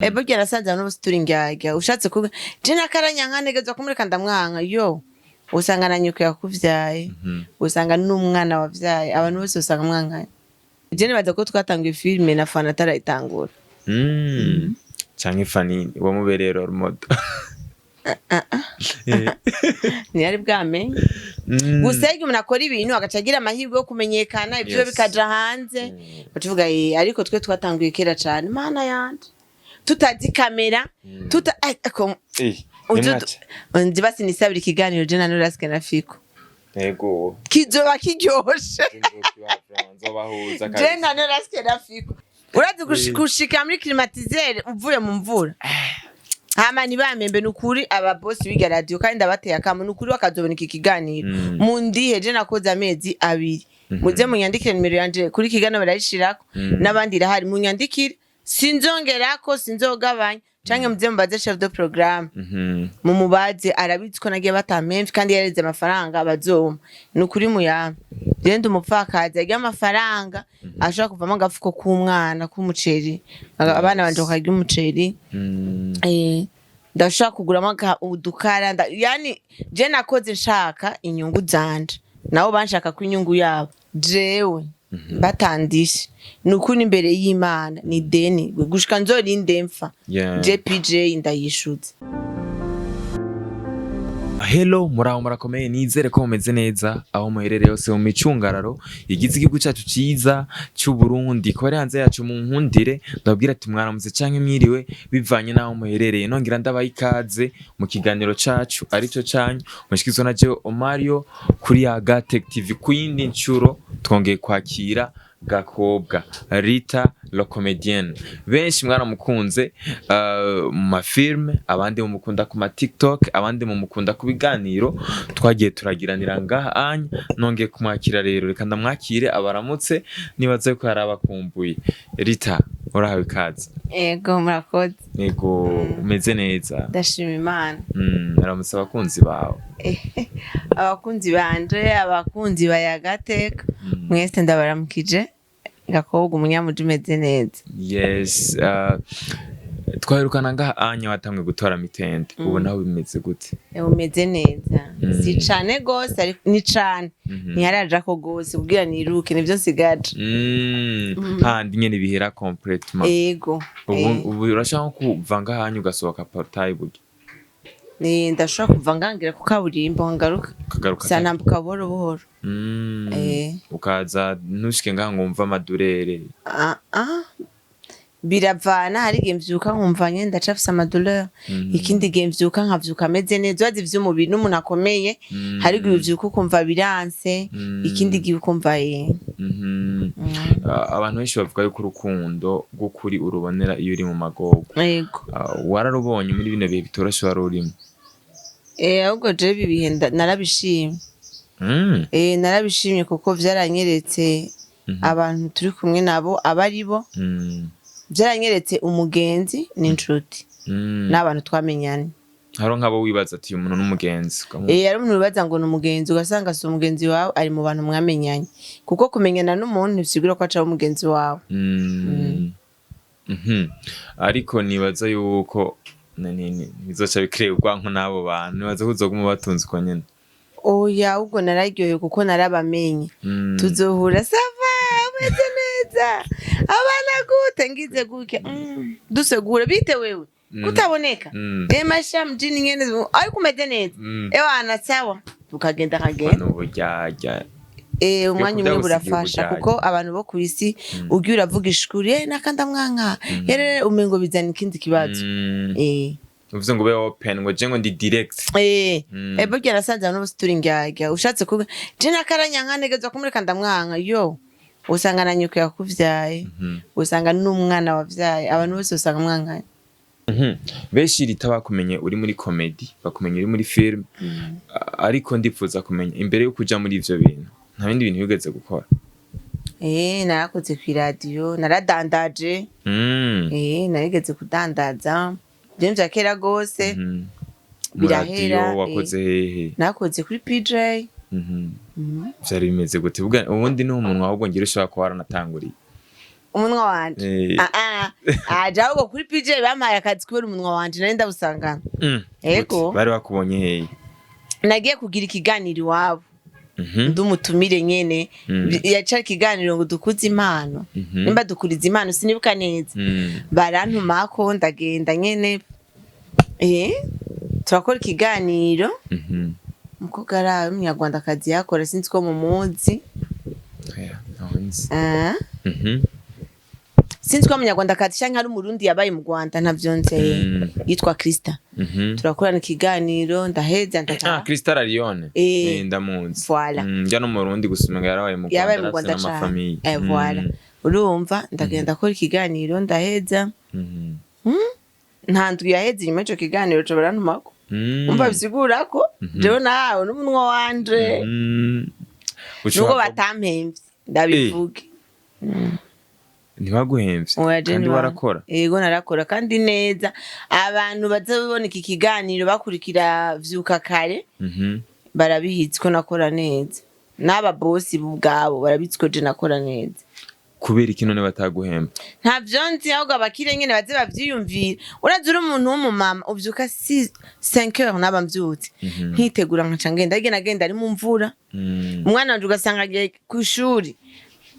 Burya nasanze abantu bose turi indyarya. Ushatse kuvuga je nakaranyanka, ntegerezwa kumureka ndamwanka, yo usanga na nyoko yakuvyaye, usanga n'umwana wavyaye, abantu bose usanga mwankanye. Je nibaza ko twatanguye filime na Fana atarayitangura. Canke Fani wamubereye role model. Ntiyari bwamenye. Gusa iyo umuntu akora ibintu agaca agira amahirwe yo kumenyekana, ivyo bikaja hanze, bacuvuga ariko twe twatanguye kera cane, Mana yanje, tutazi kamera, tuta Nimwaca. Nzi basi nisabira ikiganiro je na Noraske na Fiko. Yego. Kizoba kiryoshe. Nzobahuza. Je na Noraske na Fiko, urazi gushika muri climatiseur uvuye mu mvura, hama ntibamembe. Nukuri ababosi biga radio, kandi ndabateye akamo, nukuri bakazobona iki kiganiro, mundihe. Je nakoze amezi 2, muze munyandikire, nimero yanje kuri kiganiro barayishirako, n'abandi irahari, munyandikire, sinzongerako, sinzogabanya, canke muze mubaze chef de programme, mumubaze, arabizi ko nagiye batampemvye kandi yareze amafaranga bazompa. Nukuri muyampe, je ndi umupfakazi, arya amafaranga ashobora kuvamo agafuko k'umwana k'umuceri, abana banje bakarya umuceri. Ndashobora kuguramo udukara, yani je nakoze nshaka inyungu zanje, nabo banshaka ko inyungu yabo. Jewe batandishe, nukuri imbere y'Imana ni deni gushika nzorinde mfa. JPJ ndayishuze. Hello, muraho, murakomeye, nizere ko mumeze neza aho muherereye hose mu micungararo igize igihugu cyacu ciza cy'u Burundi. Ko bari hanze yacu, mu nkundire ndababwira ati mwaramutse canke mwiriwe bivanye n'aho muherereye. Nongera ndabaha ikaze mu kiganiro cacu arico canyu mushikizwa na jewe Omario kuri Yaga Tech TV. Ku yindi ncuro twongeye kwakira Gakobwa Rita la comedienne. Benshi mwaramukunze mu mafilme, abandi mumukunda ku ma TikTok, abandi mumukunda ku biganiro twagiye turagiranira ngaha anya. Nongeye kumwakira rero, reka ndamwakire abaramutse, nibaze ko yari abakumbuye. Rita, urahawe ikaze. Ego, murakoze. Yego, umeze neza? Ndashima Imana. Aramutse abakunzi bawe. Abakunzi banje, abakunzi ba Yagateka mwese, ndabaramukije. Gakobwa umunyamuji umeze neza. Yes, twaherukana ngaha anya watamwe gutora mitende, ubu naho bimeze gute? Umeze neza. Si cane gose, ariko ni cane. Ntiharajako gose kugira niruke, nivyo nsigaje. Handi nyene bihera complètement. Ego. Ubu ubu urashaka nko kuva ngaha anya ugasohoka portail burya? Ndashobora kuva ngangira ku kaburimbo ngaruka. Ukagaruka. Sa nambuka buhoro buhoro. Ukaza ntushike ngaha ngo wumve amadouleurs? Ah, ah. Biravana, hari igihe mvyuka nkumva nyene ndacafise amadouleurs, ikindi gihe mvyuka nkavyuka ameze neza. Urazi ivy'umubiri n'umuntu akomeye, hari igihe uvyuka ukumva biranse, ikindi gihe ukumva Ah, abantu benshi bavuga yuko urukundo rw'ukuri urubonera iyo uri mu magorwa. Yego. Ah, wararubonye muri bino bihe bitoroshe wari urimo? Ahubwo jewe ibi bihe narabishimye. Narabishimye kuko vyaranyeretse abantu turi kumwe nabo aba ari bo. Vyaranyeretse umugenzi n'inshuti n'abantu twamenyanye. Hariho nk'abo wibaza ati uyu muntu n'umugenzi Hari umuntu wibaza ngo ni umugenzi, ugasanga si umugenzi wawe, ari mu bantu mwamenyanye, kuko kumenyana n'umuntu ntibisigura ko aca umugenzi wawe. Ariko nibaza yuko bizoca bikireba ubwanko n'abo bantu, nibaza ko uzoguma ubatunze uko nyene. Oya, ahubwo nararyohewe kuko narabamenye. Tuzohura, ça va, umeze neza, abana gute, ngize gutya, dusegura bite wewe kutaboneka? Maisha mjini nyene, ariko umeze neza? Ewana, sawa, tukagenda kagenda. N'uburyarya. Umwanya umwe Kugira burafasha uburyarya. Kuko abantu bo ku isi, ugiye uravuga ishuri nakanda mwanka yerere, umengo bizana ikindi kibazo. Uvuze ngo ube open, ngo je ngo ndi direct. Burya nasanze abantu bose turi indyarya. Ushatse kuvuga je nakaranyanka, ntegerezwa kumureka ndamwanka, yo usanga na nyoko yakuvyaye, usanga n'umwana wavyaye, abantu bose usanga mwankanye. Benshi Rita bakumenye uri muri comedy, bakumenye uri muri film, ariko ndipfuza kumenya, imbere yo kuja muri ivyo bintu nta bindi bintu wigeze gukora? Narakoze kw'iradiyo, naradandaje. Narigeze kudandaza ibintu vya kera gose. Mu Birahera. radiyo wakoze hehe? Nakoze kuri PJ. Vyari bimeze gute? Ubundi ni umuntu ahubwo ngira ushobora kuba waranatanguriye. Umunwa wanje? Eh. Ah ah ah, ahubwo kuri PJ bampaye akazi kubera umunwa wanje nari ndawusangana. Ego. Gute? Bari bakubonye hehe? Nagiye kugira ikiganiro iwabo, ndi umutumire nyene. Yaca ikiganiro ngo dukuze impano, nimba dukuriza impano, sinibuka neza. Barantumako, ndagenda nyene, turakora ikiganiro. Umukobwa ari umunyarwandakazi yakora, sinzi ko mumuzi. Oya, ntaho nzi. Ah. Sinzi ko ari umunyarwandakazi canke ari umurundi yabaye mu Rwanda, ntavyo nzi. Yitwa Krista. Turakorana ikiganiro, ndaheza, ndataha. Ah, Crystal Arione. Eh. Eh, ndamuzi. Voilà. Njya no mu Burundi gusa umenga yarabaye mu Rwanda. Yabaye mu Yarafise Rwanda cane. n'amafamiye. Eh, voilà. Urumva, ndagenda akora ikiganiro, ndaheza. Nta ndwi yaheze inyuma y'ico kiganiro co barantumako. Umva, bisigura ko jewe nawe n'umunwa wanje, nubwo batampemvye, ndabivuge. Ntibaguhemvye? Oya, je Kandi warakora? Yego, narakora kandi neza. Abantu bazabibona iki kiganiro bakurikira Vyuka Kare, barabizi ko nakora neza, n'aba bosi ubwabo barabizi ko je nakora neza. Kubera iki none bataguhemba? Ntavyo nzi, ahubwo abakire nyene baze bavyiyumvira. Urazi uri umuntu w'umumama uvyuka 5 heures, naba mvyutse, nkitegura, nkaca ngenda hirya, nagenda ari mu mvura. Umwana wanje ugasanga agiye kw'ishuri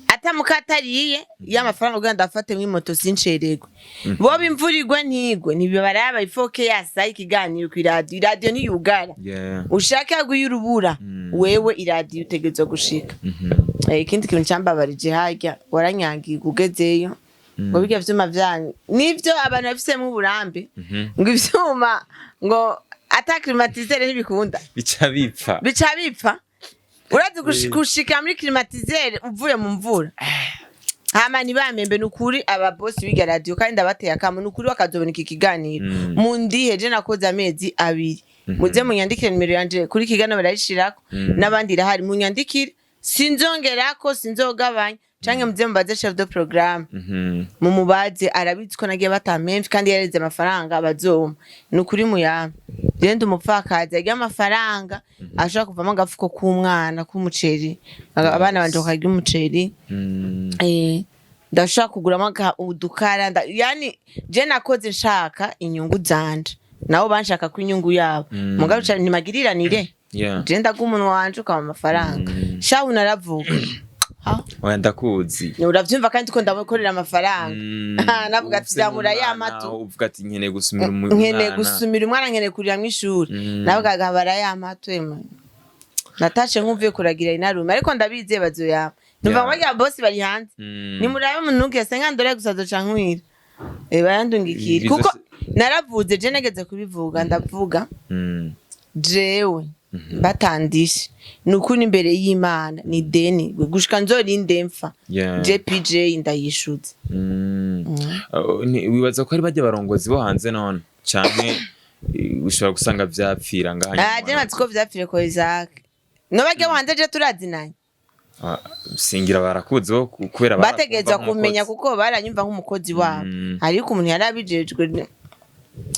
atamukatariye y'amafaranga kugira ngo ndafate mw'imoto sincererwe. Boba imvura igwa ntigwe, ntibibaraba, ifoke yasaye ikiganiro kw'iradiyo, iradiyo ntiyugara. Ushake haguye urubura, wewe iradiyo utegerezwa gushika. Ikindi kintu cambabarije, harya waranyagiwe ugezeyo ngo birya vyuma vyanyu nivyo abantu bafisemwo uburambe, ngo ivyuma ngo ata climatiseur ntibikunda. Bica bipfa. Bica bipfa. Urazi gushika muri climatiseur uvuye mu mvura? Hama ntibamembe. Ni ukuri, ababosi biga radiyo, kandi ndabateye akamo, ni ukuri bakazobona iki kiganiro, mundihe. Je nakoze amezi 2. Muze munyandikire, nimero yanje kuri kiganiro barayishirako, n'abandi irahari. Munyandikire, sinzongerako, sinzogabanya, canke muze mubaze chef de programme, mumubaze, arabizi ko nagiye batampemvye kandi yareze amafaranga bazompa. Ni ukuri muyampe. Rero ndi umupfakazi, arya amafaranga ashobora kuvamo agafuko k'umwana k'umuceri, abana banje bakarya umuceri. Ndashobora kuguramo udukara, yani je nakoze nshaka inyungu zanje, nabo banshaka ko inyungu yabo. Mugabo cane ntimagiriranire. Je ndaga umunwa wanje ukaba amafaranga. Shahu naravuga. Ha? Oya, ndakuzi. Uravyumva, kandi ko ndabakorera amafaranga. Navuga ati Ufise zamura ya n'umwana, mato. Uvuga ati nkeneye gusumira Nkeneye umwana. gusumira umwana, nkeneye kurira mw'ishuri. Navugaga barayampa emwe. Natashe nk'uvuye kuragira inarume, ariko ndabizeye bazoyampa. Numva ngo barya bosi bari hanze. Nimurabe muntuke senkandore gusa zoca nkwira. Bayandungikira. Kuko naravuze, je nageze kubivuga, ndavuga jewe batandishe, ni ukuri imbere y'Imana ni deni gushika nzorinde mfa. JPJ ndayishuze. Wibaza ko ari bajya barongozi bo hanze none, canke ushobora gusanga vyapfira ngaha Ah, nyuma? je nazi ko vyapfire ko Isaac no bajya bo hanze, je turazinanye. Ah, singira barakuzi bo kubera barakumva Bategerezwa kumenya nk'umukozi. kuko baranyumva nk'umukozi wabo. Ariko umuntu yari abijejwe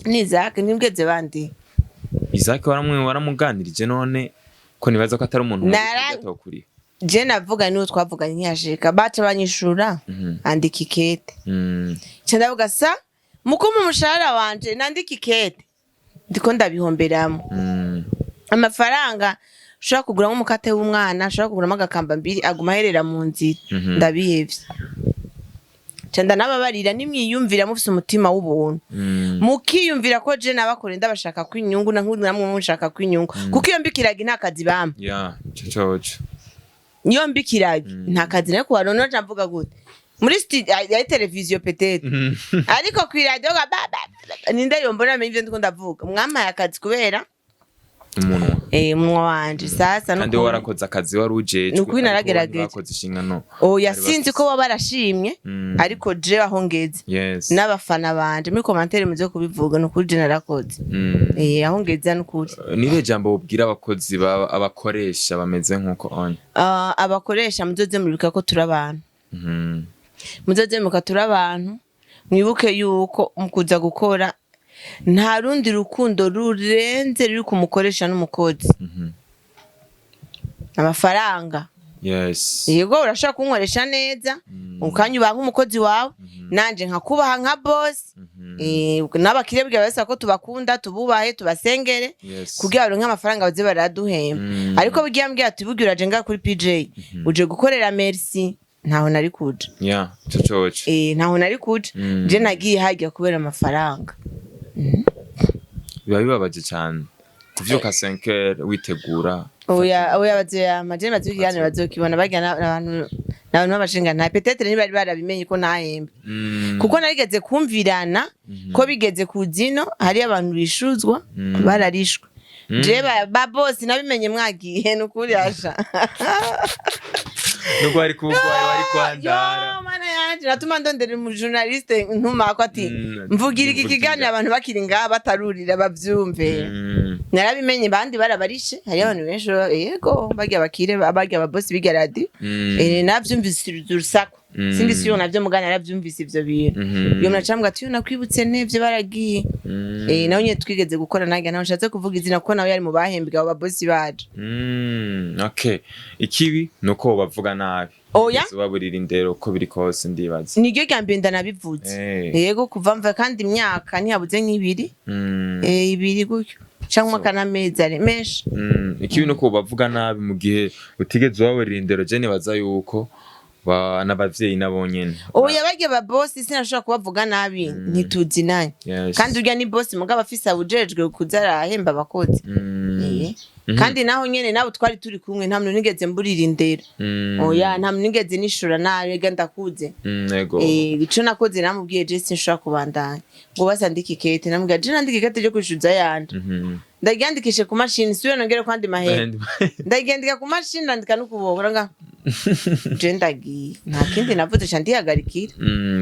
ni Isaac, ntibweze bandi. Isaac waramuganirije none, ko nibaza ko atari umuntu mubi atokuriye? Je navuga niwo twavuganye ntiyashika, baca banyishura andika ikete. Nca ndavuga sa mukuma umushahara wanje nandika ikete, ndiko ndabihomberamo. Amafaranga ushobora kuguramo umukate w'umwana, ushobora kuguramo agakamba mbiri, aguma aherera mu nzira. Ndabihevye. Nca ndanababarira, nimwiyumvira mufise umutima w'ubuntu, mukiyumvira ko je nabakore ndabashaka ko inyungu, na nk'ubu namwe munshaka ko inyungu, kuko iyo mbikiraga nta kazi bampa. Yeah, ico coco. Iyo mbikiraga nta kazi nari kubaronka. None mvuga gute muri studio ya televiziyo peut-être, ariko ku iradiyo ba ba ba, ninde yombona amenye ivyo ndiko ndavuga? Mwampaye akazi kubera Umunwa. Umunwa wanje sasa. Kandi wowe warakoze akazi wari ujejwe, Nukuri ariko bo naragerageje. ntibakoze inshingano Oya, bari sinzi bafise. ko baba barashimye, ariko je aho ngeze n'abafana banje muri commentaire muze kubivuga, nukuri je narakoze. Aho ngeze nukuri. Nibe jambo wobwira abakozi abakoresha bameze nk'uko onya? Ah, abakoresha, muzoze muribuka ko turi abantu. Muzoze muribuka turi abantu, mwibuke yuko mu kuza gukora nta rundi rukundo rurenze ruri ku mukoresha n'umukozi. Amafaranga Yego, urashobora kunkoresha neza, ukanyubaha nk'umukozi wawe, nanje nkakubaha nka boss. N'abakiriya bwira basaba ko tubakunda, tububahe, tubasengere kugira baronke amafaranga baze baraduhemba. Ariko bugiye ambwira ati bugira uraje ngaha kuri PJ, uje gukorera Merci, ntaho nari kuja. Yeah, ico coco. Ntaho nari kuja. Je nagiye hajya kubera amafaranga. Biba bibabaje cyane kuvyuka 5 heures witegura. Oya, oya, bazoyama. Je bazokigana, bazokibona. Barya n'abantu b'abashinga nta peut-être ntibari barabimenye ko ntahembe, kuko narigeze kumvirana ko bigeze ku zino hari abantu bishuzwa, bararishwe. Je ba boss nabimenye mwagiye, nukuri asha. Nubwo wari kubugwayi wari kwandara. Yo mana yanje, natuma ndondera umujournaliste ntumako ati mvugira iki mvugira. kiganiro abantu bakiri ngaha batarurira bavyumve. Narabimenye bandi barabarishe, hariyo abantu benshi, yego, barya bakire, barya ababosi biga radio. Navyumvise urusaku. Sindi siyo navyo mugana, naravyumvise ivyo bintu. Iyo mnacambwa ati yo nakwibutse nevyo baragiye. Nawe nyene twigeze gukora nange, nawe nshatse kuvuga izina kuko nawe yari mu bahembwe abo babosi baje. Okay, ikibi nuko bavuga nabi. Oya. Wigeze ubaburira indero uko biri kose, ndibaza. Niryo rya mbere ndanabivuze. Yego, kuva mva kandi imyaka ntiyabuze nk'ibiri. 2 gutyo canke akanamezi ari menshi. Ikibi nuko bavuga nabi mu gihe utigeze ubaburira indero. Je nibaza yuko n'abavyeyi nabo nyene. Oya, barya ba bosi sinashobora kubavuga nabi, ntituzinanye. Kandi urya ni bosi, mugabo afise abujejwe kuza arahemba abakozi. Kandi naho nyene nabo twari turi kumwe, nta muntu nigeze mburira indero. Oya, nta muntu nigeze nishura nabi, ega ndakuze. Yego. Ico nakoze, namubwiye je sinshobora kubandanya, ngo basandike ikete. Namubwira je nandike ikete ryo kwishuza yanje, ndaryandikishe ku mashini, siwe nongere kwandi mahera. Ndaryandika ku mashini, ndandika n'ukuboko nga je ndagiye, nta kindi navuze, ca ndihagarikira.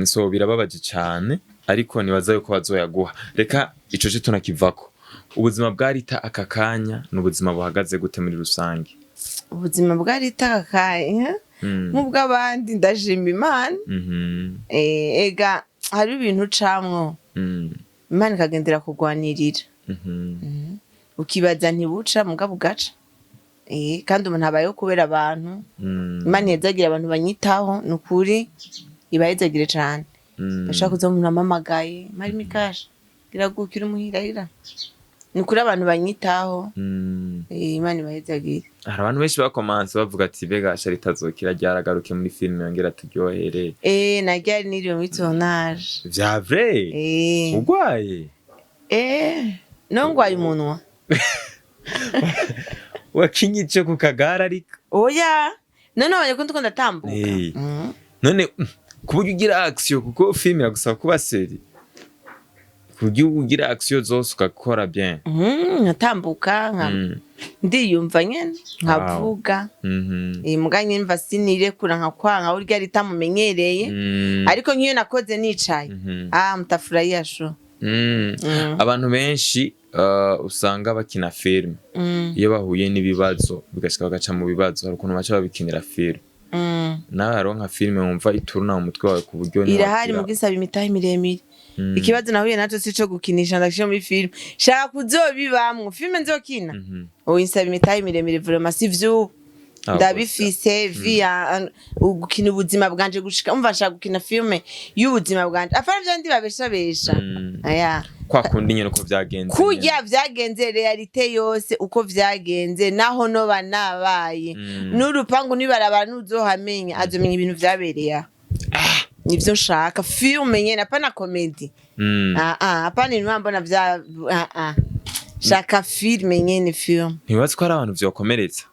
So birababaje cyane, ariko nibaza yuko bazoyaguha. Reka ico cyo tunakivako. Ubuzima bwa Rita aka kanya ni ubuzima buhagaze gute muri rusange? Ubuzima bwa Rita aka kanya nk'ubw'abandi, ndashima Imana. Ega hari ibintu ucamwo, Imana ikagendera kurwanirira. Ukibaza ntibuca, mugabo ugaca. Kandi umuntu abayeho kubera abantu. Imana ihezagire abantu banyitaho, ni ukuri ibahezagire cane. Ndashaka kuza umuntu ampamagaye mari mikasha iragukira umuhirahira, ni ukuri abantu banyitaho. Imana ibahezagire. Hari abantu benshi bakomanse bavuga ati bega Sharita azokira ryaragaruke muri filime yongera turyohere. Naryari niriwe muri tournage. Vya vrai? Ugwaye? No ngwaye umunwa. Wakinye ico ku kagare ariko? Oya, none wabonye ko ndiko ndatambuka. None ku buryo ugira action, kuko filime iragusaba kuba sérieux, ku buryo ugira action zose ugakora bien. Nkatambuka nka ndiyumva nyene nkavuga. Muga nyene mva sinirekura nka kwanka urya ritamumenyereye. Ariko nk'iyo nakoze nicaye, ah, mutafurahia sho. Abantu benshi usanga bakina filime, iyo bahuye n'ibibazo bigashika bagaca mu bibazo, hari ukuntu baca babikinira filime. Nawe hariho nka filime wumva ituruna mu mutwe wawe ku buryo Irahari. niwakira- Mugisaba imitahe miremire. Ikibazo nahuye naco si ico gukinisha ndashira muri filime, shaka kuzobibamwo filime nzokina. Oya, insaba imitahe miremire vraiment, si vy'ubu. Ah, Ndabifise via gukina ubuzima bwanje gushika umva nshaka gukina filime y'ubuzima bwanje, afana vyo ndi babeshabesha. Aya. Kwa kundi nyene uko vyagenze. Kurya vyagenze, réalité yose uko vyagenze, naho noba nabaye n'urupangu nibarabara nuzohamenya azomenya ibintu vyabereye aho. Nivyo nshaka, filme nyene, apana comédie. Ah ah, apana ibintu mbona vya ah ah, shaka filme nyene, film. Ntibazi ko hari abantu vyokomeretsa?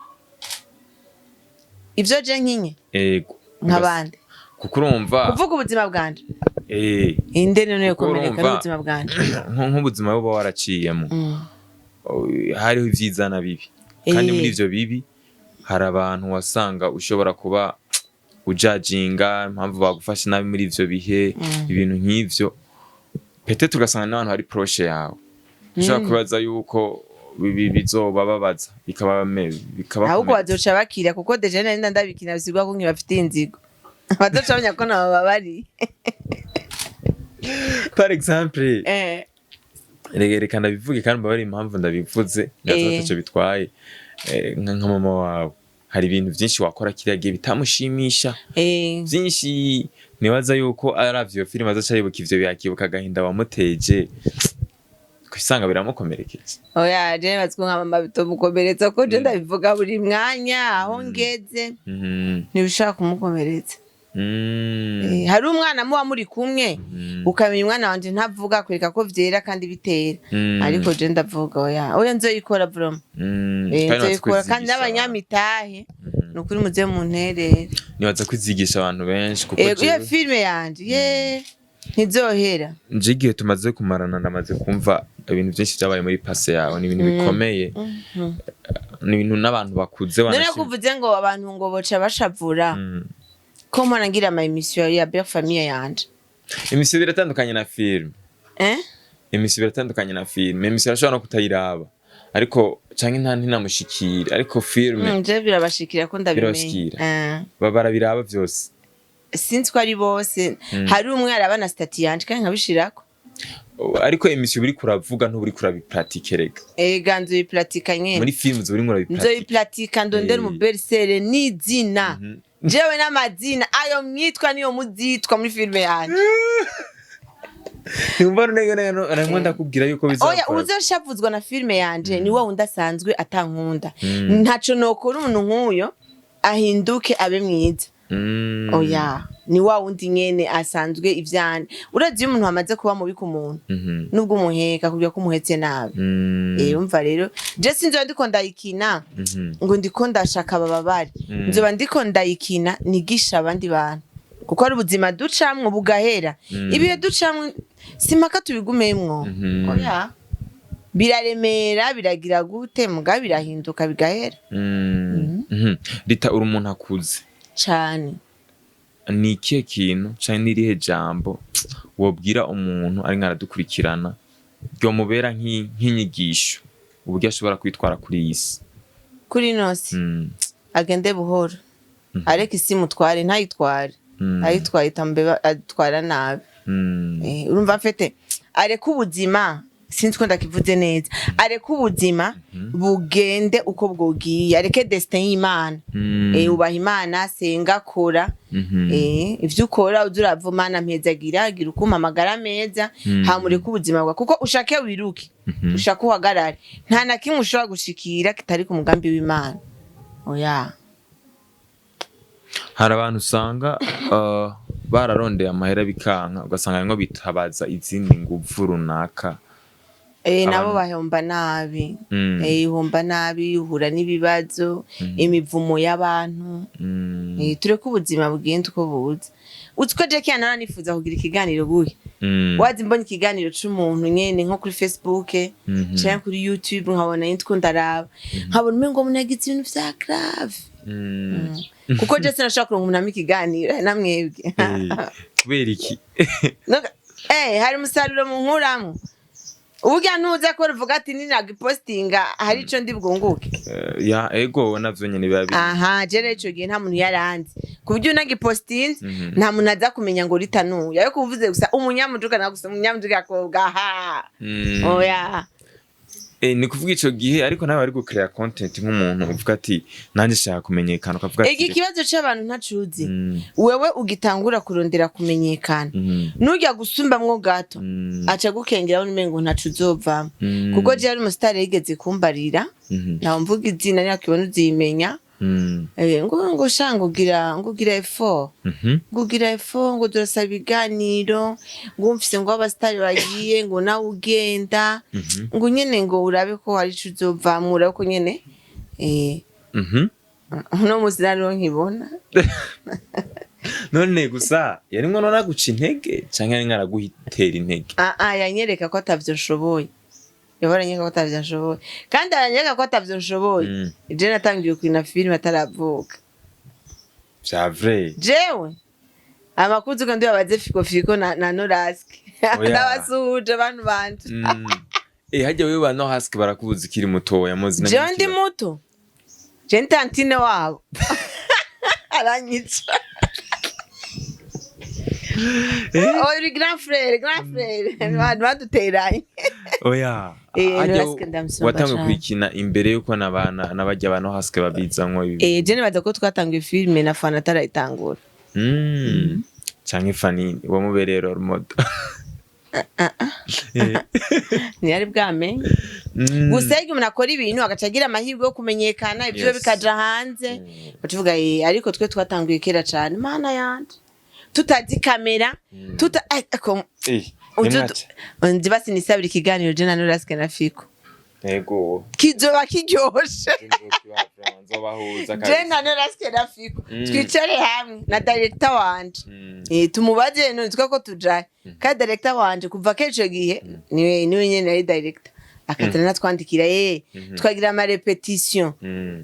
Ivyo je nkinye? Ego. Nk'abandi? Kuko urumva Kuvuga ubuzima bwanje? Inde none Kuko yokomereka urumva- n'ubuzima bwanje? Nk'ubuzima buba waraciyemo. Oh, hariho ivyiza na bibi, kandi muri ivyo bibi hari abantu wasanga ushobora kuba ujajinga impamvu bagufashe nabi muri ivyo bihe, ibintu nk'ivyo. Peut-être ugasanga n'abantu bari proche yawe ushobora kwibaza yuko bizobababaza Ahubwo bikabakomeretsa. Bazoca bakira, kuko déjà nari ndabikina, bisigwa ko nkibafitiye inzigo, bazoca bamenya ko nabo babari. Par exemple, reka ndabivuge kandi mbabare impamvu ndabivuze, ntazo ataco bitwaye. Nka mama wawe Hari ibintu vyinshi wakora kiriya gihe bitamushimisha, vyinshi. Nibaza yuko aravye iyo filime azoca yibuka ivyo, bihakibuka agahinda wamuteje, usanga biramukomerekeje. Oya, je nibaza ko nka mama bitomukomeretsa, ko je ndabivuga buri mwanya aho ngeze. Ntibishobora kumukomeretsa. Hari umwana muba muri kumwe, ukamenya umwana wanje ntavuga, kwereka ko vyera kandi bitera. Ariko je ndavuga. Oya, oya, nzoyikora vraiment. Kandi nibaza ko Nzoyikora kandi izigisha n'abanyamitahe, ni ukuri muze munterere. Nibaza ko izigisha abantu benshi, kuko Ego, iyo jewe filime yanje ye ntizohera. Nje igihe tumaze kumarana, ndamaze kumva ibintu byinshi byabaye muri passé yawe. Ni ibintu bikomeye, ni ibintu n'abantu bakuze None wanashima. kuvuze ngo abantu ngo boca bashavura, ko mpora ngira ama émission ya belle famille yanje. Émission biratandukanye na film. Eh? Émission biratandukanye na film. Émission arashobora no kutayiraba, ariko canke nta ntinamushikire, ariko film Je birabashikira ko ndabimenya. Birabashikira. Eh. Baba barabiraba vyose. Sinzi ko ari bose, hari umwe araba na statut yanje kandi nkabishirako. Ariko émission uri kuravuga ntuburi kurabipratique rega. Ega, nzoyipratika nyene. Muri film uba urimo urabipratique. Nzoyipratika, ndondera Eh. umu belle-sœur n'izina. Jewe n'amazina ayo mwitwa niyo muzitwa muri filime yanje. Ntiwumva none ndakubwira yuko Oya, bizakora. uzoshavuzwa na filime yanje ni wa wundi asanzwe atankunda. Ntaco nokora umuntu nk'uyo ahinduke abe mwiza. Oya, ni wa wundi nyene asanzwe ivyane. Urazi iyo umuntu amaze kuba mubi ku muntu, nubwo umuheka kugira ko umuhetse nabi. Umva rero, je sinzoba ndiko ndayikina ngo ndiko ndashaka bababare. Nzoba ndiko ndayikina nigisha abandi bantu, kuko ari ubuzima ducamwo bugahera. Ibihe ducamwo simpaka tubigumemwo. Oya, biraremera, biragira gute, muga birahinduka bigahera. Rita, uri umuntu akuze. Cane. Ni ikihe kintu canke n'irihe jambo wobwira umuntu ari aradukurikirana ryomubera nk'inyigisho uburyo ashobora kwitwara kuri iyi si? Kuri nosi, agende buhoro, areke isi mutware, ntayitware. Ayitwaye itambeba, atwara nabi. Urumva mfete, areke ubuzima, sinzi ko ndakivuze neza, areke ubuzima bugende uko bwogiye, areke destin y'Imana. Ubaha Imana, senga, kora. Ivyo ukora uza urava Mana mpezagira, gira ukumpa amagara meza. Hama ureke ubuzima bwawe, kuko ushake wiruke, ushake uhagarare, nta na kimwe ushobora gushikira kitari ku mugambi w'Imana, oya. Hari abantu usanga bararondeye amahera bikanka, ugasanga harimwo bitabaza izindi nguvu runaka. Nabo bahomba nabi. Uhomba nabi, uhura n'ibibazo, imivumo y'abantu. Tureke ubuzima bugenda uko buza. Uzi ko Jackie yanara nifuza kugira ikiganiro buhe, wazi mbonye ikiganiro c'umuntu nyene nko kuri Facebook canke kuri YouTube, nkabona yitwa ndaraba, nkabona umengo umuntu yagize ibintu vya grave. Kuko je sinashobora kuronka umuntu ampa ikiganiro namwebwe. Kubera iki? Hari umusaruro munkuramwo. Uburya ntuza ko ruvuga ati ninagipostinga hari ico ndi bwunguke. Ya, ego, navyo nyene biba biri. Aha, je rero ico gihe nta muntu yaranzi, ku buryo unagipostinze nta muntu aza kumenya ngo ritanuye, ariko uvuze gusa umunyamujuka na gusa umunyamujuka akobwa ha. Oya. Ni kuvuga ico gihe, ariko nawe ari gucrea content nk'umuntu uvuga ati nanjye shaka kumenyekana, ukavuga ati Ega, ikibazo c'abantu ntacuzi. Wewe ugitangura kurondera kumenyekana, nujya gusumbamwo gato, aca gukengera umengo ntaco uzovamwo. Kuko je hari umusitari yigeze kumbarira, ntawe mvuga izina, nakibona uzimenya. Ngo sha, ngo ugira effort, ngo ugira effort, ngo turasaba ibiganiro, ngo mfise ngo abasitari bagiye, ngo nawe ugenda, ngo nyene ngo urabe ko hari ico uzovamwo, urabe ko nyene uno musi nariho nkibona. None gusa yarimwo none aguca intege canke yarimwo araguhitera intege? Ah ah, yanyereka ko atavyo nshoboye, yahora anyereka ko atavyo nshoboye, kandi aranyereka ko atavyo nshoboye. Je natangiye gukina filime ataravuka. Vya vrai? Jewe amakuru uko ndibabaze Fiko Fiko na Noraski. Oya. Ndabasuhuje abantu banje. Harya wewe ba no hasi barakubuza ukiri mutoya muzi na Jewe ndi muto, je ni tantine wabo, aranyica. Oh, uri grand frère, grand frère, abantu baduteranye. Oya. Eh, Harya Noraske ndamusumba watanguye cane. kuyikina imbere yuko n'abana n'abajya abantu hasike babizamwo ibi? Eh, je nibaza ko twatanguye filime na Fana atarayitangura. Canke Fani wamubereye role model? Ntiyari bwamenye. Gusa iyo umuntu akora ibintu agaca agira amahirwe yo kumenyekana, ibyo bikaja hanze, bacuvuga eh, ariko twe twatanguye kera cane, mana yanje, tutazi kamera, tuta Eh, nimwaca. Nzi basi nisabira ikiganiro je na Noraske na Fiko. Yego. Kizoba kiryoshe. Nzobahuza. Je na Noraske na Fiko twicare hamwe na director wanje. Eh, tumubaze none twe ko tujaye, kandi director wanje kuva kenshi gihe niwe nyene yari director, akazana natwandikira, twagira ama répétition,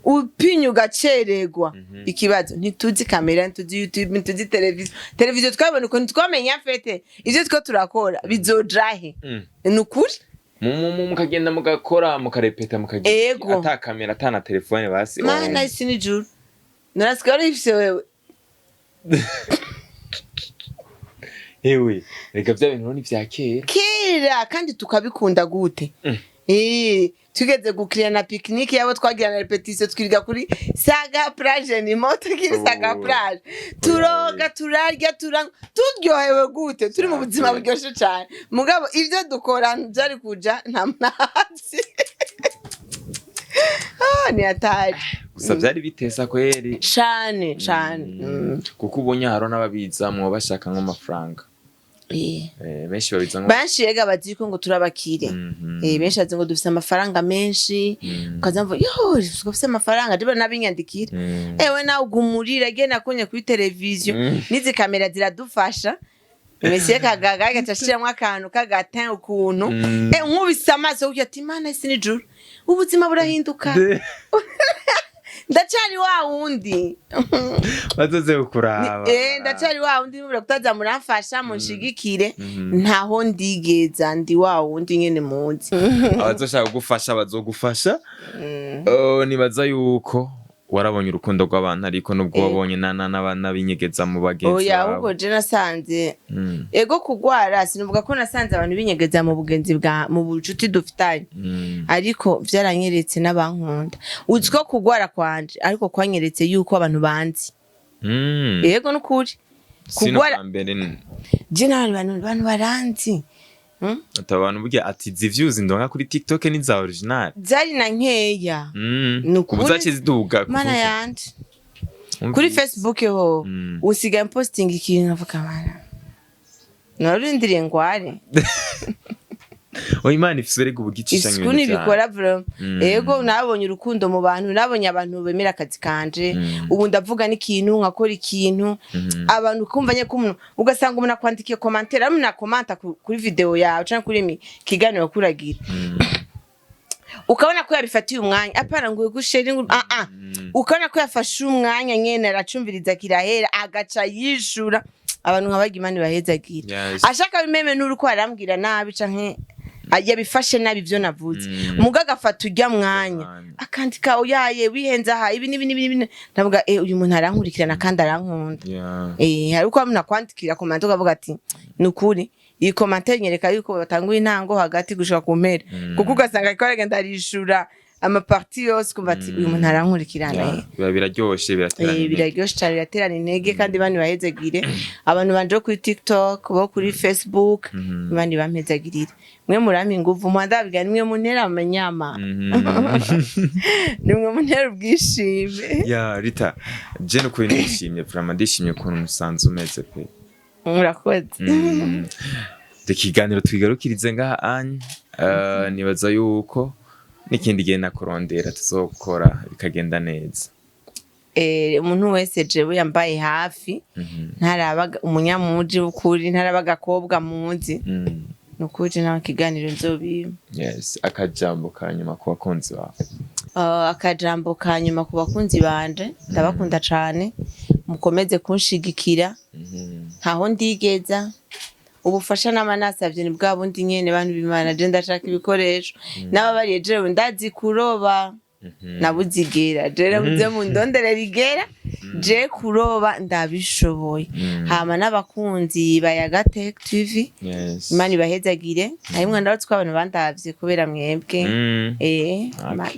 upinye ugacererwa ikibazo, ntituzi kamera, ntituzi YouTube, ntituzi televiziyo. Televiziyo twabona ukuntu twamenya fete ivyo two turakora bizojahe. Ni ukuri. Mukagenda mugakora, mukarepeta, mukagira Ego. ata kamera, ata na telefone basi? Mana, isi n'ijuru, nurasigaye urifise wewe. Ewe, reka vya bintu ni vya kera. Kera, kandi tukabikunda gute. Eh, tugeze gukira na pique-nique yabo, twagira na répétition, twiriga kuri Saga Plage, ni moto kiri Saga Oh. Plage, turoga, turarya, turanywa, turyohewe gute, turi mu buzima buryoshe cyane. Mugabo ibyo dukora byari kuja nta mwazi. Ah, ni hatari. Gusa vyari bitesa kweri. Cane cane. Kuko ubonye haro n'ababizamwo bashaka nk'amafaranga. Eh, benshi babizamwo. Benshi rega bazi ko ngo turabakire. Eh, benshi bazi ngo dufise amafaranga menshi. Ukaza mvuga yo ufise amafaranga, je nabinyandikira. Ewe nawe ugumurira genda kunye kuri televiziyo. N'izi kamera ziradufasha. Monsieur Kagaga agaca ashiramwo akantu k'agatin ukuntu. Eh, nkubise amaso gutya ati: "Imana, isi n'ijuru, ubuzima burahinduka." Ndacari wa wundi. Bazoze kukuraba. Eh, ndacari wa wundi, mubura kutaza muramfasha munshigikire. Ntaho ndigeza, ndi wa wundi nyene muzi. Abazoshaka kugufasha bazogufasha. Oh, nibaza yuko warabonye urukundo rw'abantu, ariko nubwo wabonye n'abinyegeza mu bagenzi Oya, bawe. ahubwo je nasanze, ego, kugwara sinuvuga ko nasanze abantu binyegeza mu bugenzi bwa mu bucuti dufitanye, ariko vyaranyeretse n'abankunda. Uzi ko kugwara kwanje ariko kwanyeretse yuko abantu banzi. Yego, nukuri. Sino Kugwara bwa mbere je n'abandi bantu baranzi. Ati abantu burya ati izi views ndonka kuri TikTok ni za original. Zari na nkeya. Ni ukuri. Ubu zaciye ziduga. Mana yanje, kuri Facebook ho usigaye posting ikintu nkavuga: "Mana, narindiriye ngware." Oya, Imana ifise erega ubugicisha. Isuku ntibikora vraiment. Ego, nabonye urukundo mu bantu, nabonye abantu bemera akazi kanje. Ubu ndavuga n'ikintu, nkakora ikintu, abantu kumva nye kumuntu, ugasanga umuntu akwandikiye commentaire, ari umuntu akomanta kuri video yawe canke kuri mi kiganiro kuragira, ukabona ko yabifatiye umwanya, apana ngo gushare ngo ah ah, ukabona ko yafashe umwanya nyene aracumviriza kirahera, agaca yishura. Abantu nkabaga, Imana ibahezagira. Ashaka bimeme n'uruko arambwira nabi canke yabifashe nabi ivyo navuze, muga agafata urya mwanya Mwanya. akandika: "Oyaye, wihenze aha, ibi n'ibi n'ibi n'ibi." Ndavuga: "Eh, uyu muntu arankurikirana kandi arankunda." Eh, hari uko umuntu akwandikira commentaire ukavuga ati: "Ni ukuri, iyi commentaire nyereka yuko batanguye intango, hagati, gushika ku mpera," kuko ugasanga ariko aragenda arishura ama parties yose, ukumva ati: "Uyu muntu arankurikirana." Biba biraryoshe, biraterana Eh, intege. Biraryoshe cyane, biraterana intege, kandi bani bahezagire abantu banje bo kuri TikTok, bo kuri Facebook. Bandi bampezagirire, mwe murampa inguvu, muhandabiga nimwe muntera amanyama, nimwe muntera ubwishime. Ya Rita, je nukuri ndishimye vraiment, ndishimye ukuntu umusanzu umeze pe. Murakoze. Reka ikiganiro twigarukirize ngaha anye. Nibaza yuko n'ikindi gihe nakurondera tuzokora bikagenda neza. Eh, umuntu wese jewe yambaye hafi, ntarabaga umunyamuji w'ukuri, ntaraba agakobwa muzi, ni ukuri nawe ikiganiro nzobima. Yes, akajambo ka nyuma ku bakunzi bawe. Akajambo ka nyuma ku bakunzi banje: ndabakunda cane, mukomeze kunshigikira. Ntaho ndigeza, ubufasha nama nasavye ni bwa bundi nyene. Bantu b'Imana, je ndashaka ibikoresho n'ababariye, jewe ndazi kuroba, nabuzigera, jewe muze mundonderera igera. Je kuroba ndabishoboye. Hama n'abakunzi ba Yaga Tech TV, Imana ibahezagire. Harimwo, ndabatse ko abantu bandavye kubera mwebwe. Okay. Which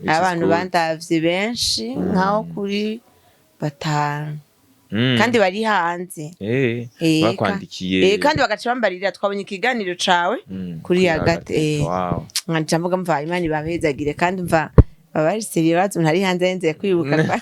is Abantu good. bandavye benshi, nkaho kuri batanu, kandi bari hanze. Bakwandikiye. Kandi bagaca bambarira: "Twabonye ikiganiro cawe kuri Yaga." Nkaca mvuga: "Mva, Imana ibahezagire." Kandi mva baba bari sérieux, bazi umuntu ari hanze yenzeye kwibuka.